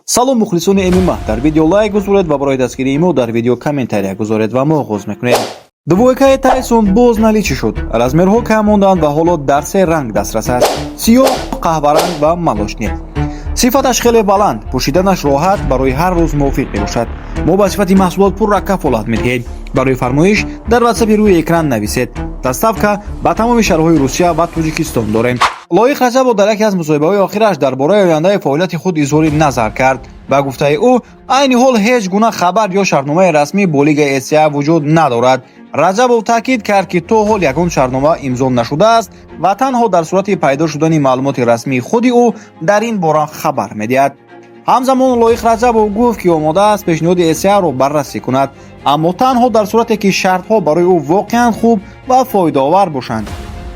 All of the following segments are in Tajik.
Салом, мухлисони ММА! Дар видео лайк гузоред ва барои дастгирии мо дар видео комментария гузоред ва мо оғоз мекунем. Двойкаи Тайсон боз наличӣ шуд. Размерҳо кам монданд ва ҳоло дар се ранг дастрас аст: сиёҳ, қаҳваранг ва молочный. Сифаташ хеле баланд, пӯшиданаш роҳат, барои ҳар рӯз мувофиқ мебошад. Мо ба сифати маҳсулот пурра кафолат медиҳем. Барои фармоиш дар ватсапи рӯи экран нависед. Доставка ба тамоми шаҳрҳои Русия ва Тоҷикистон дорем. Лоиқ Раҷабов дар яке аз мусоҳибаҳои охираш дар бораи ояндаи фаъолияти худ изҳори назар кард. Ба гуфтаи ӯ, айни ҳол ҳеҷ гуна хабар ё шартномаи расмӣ бо лигаи ACA вуҷуд надорад. Раҷабов таъкид кард, ки то ҳол ягон шартнома имзо нашудааст ва танҳо дар сурати пайдо шудани маълумоти расмии худи ӯ дар ин бора хабар медиҳад. Ҳамзамон Лоиқ Раҷабов гуфт, ки омода аст пешниҳоди ACA-ро баррасӣ кунад, аммо танҳо дар сурате, ки шартҳо барои ӯ воқеан хуб ва фоидаовар бошанд.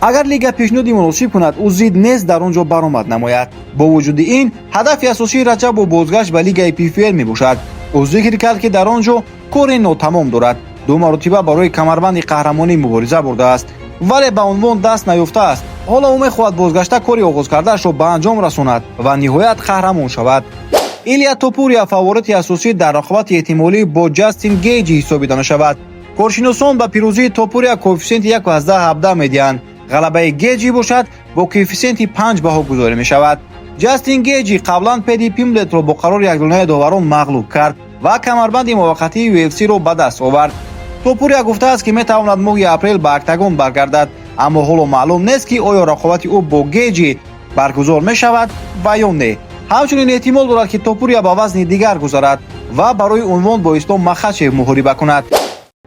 Агар лига пешниҳоди муносиб кунад, ӯ зид нест дар он ҷо баромад намояд. Бо вуҷуди ин, ҳадафи асосии Раҷабов бозгашт ба лигаи PFL мебошад. Ӯ зикр кард, ки дар он ҷо кори нотамом дорад. Ду маротиба барои камарбанди қаҳрамонӣ мубориза бурдааст, вале ба унвон даст наёфтааст. Ҳоло ӯ мехоҳад бозгашта кори оғозкардаашро ба анҷом расонад ва ниҳоят қаҳрамон шавад. Илия Топурия фаворити асосӣ дар рақобати эҳтимолӣ бо Ҷастин Гейҷи ҳисобида мешавад. Коршиносон ба пирӯзии Топурия коэффисиенти 1,17 медиҳанд. Ғалабаи Геҷи бошад, бо коэффисиенти 5 баҳогузорӣ мешавад. Ҷастин Геҷи қаблан Педи Пимблетро бо қарори якдонаи доварон мағлуб кард ва камарбанди муваққатии UFC-ро ба даст овард. Топурия гуфтааст, ки метавонад моҳи апрел ба октагон баргардад, аммо ҳоло маълум нест, ки оё рақобати ӯ бо Геҷи баргузор мешавад ва ё не. Ҳамчунин эҳтимол дорад, ки Топурия ба вазни дигар гузарад ва барои унвон бо Ислом Махачев муҳориба кунад.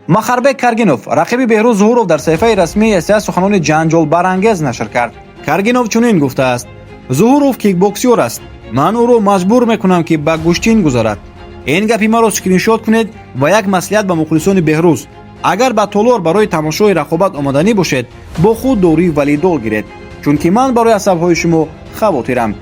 Махарбек Каргинов, рақиби Беҳрӯз Зуҳуров, дар саҳифаи расмии ACA суханони ҷанҷолбарангез нашр кард. Каргинов чунин гуфтааст: «Зуҳуров кикбоксёр аст. Ман ӯро маҷбур мекунам, ки ба гӯштин гузарад. Ин гапи маро скриншот кунед. Ва як маслиҳат ба мухлисони Беҳрӯз: агар ба толор барои тамошои рақобат омаданӣ бошед, бо худ дории валидол гиред, чунки ман барои асабҳои шумо хавотирам».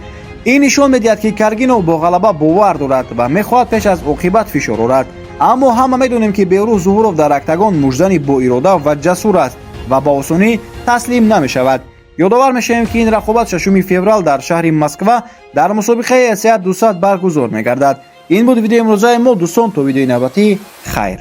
Ин нишон медиҳад, ки Каргинов бо ғалаба бовар дорад ва мехоҳад пеш аз оқибат фишор орад. Аммо ҳама медонем, ки Беҳрӯз Зуҳуров дар октагон муштзани боирода ва ҷасур аст ва ба осонӣ таслим намешавад. Ёдовар мешавем, ки ин рақобат 6 феврал дар шаҳри Москва дар мусобиқаи ACA 200 баргузор мегардад. Ин буд видеои имрӯзаи мо, дӯстон. То видеои навбатӣ хайр.